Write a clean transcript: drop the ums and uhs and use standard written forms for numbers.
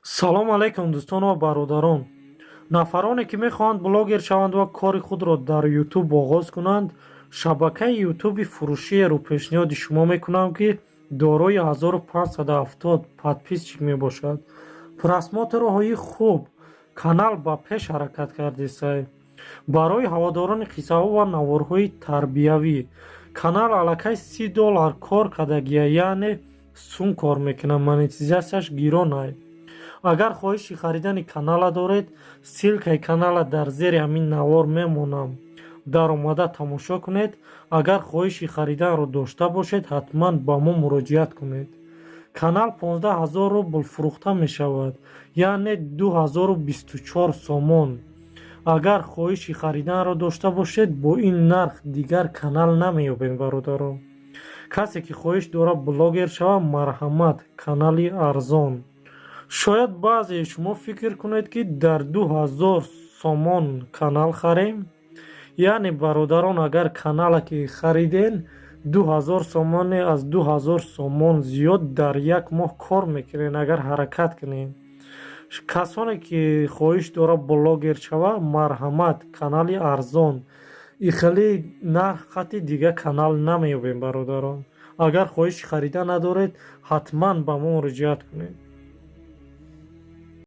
Салом алайкум, дӯстон ва бародарон! Нафароне, ки мехоҳанд блогер шаванд ва кори худро дар Ютуб оғоз кунанд, шабакаи Ютуби фурӯшиеро пешниҳоди шумо мекунам, ки дорои 1570 подписчик мебошад, просмотрҳои хуб, канал ба пеш ҳаракат кардесай. Барои ҳаводорони қиссаҳо ва наворҳои тарбиявӣ. Канал аллакай 30 доллар кор кардагия, яъне сум кор мекунад, монетизатсияш гиронай. Агар хоҳиши харидани канала доред, ссылкаи канала дар зери ҳамин навор мемонам, даромада тамошо кунед. Агар хоҳиши хариданро дошта бошед, ҳатман ба мо муроҷиат кунед. Канал 15 ҳазор рубл фурӯхта мешавад, яъне 2024 сомон. Агар хоҳиши хариданро дошта бошед, бо ин нарх дигар канал намеёбем, бародарон. Касе ки хоҳиш дорад блогер шавад, марҳамат, канали арзон. Шояд баъзеи шумо фикр кунед, ки дар 2000 сомон канал харем. Яъне, бародарон, агар канала ки хариден, 2000 сомоне, аз 2000 сомон зиёд дар як моҳ кор мекунед, агар ҳаракат кунед. Касоне ки хоҳиш дорад блогер шавад, марҳамат, канали арзон. Ихели нарх хати дига канал намеёбем, бародарон. Агар хоҳиши харидан надоред, ҳатман ба мо муроҷиат кунед.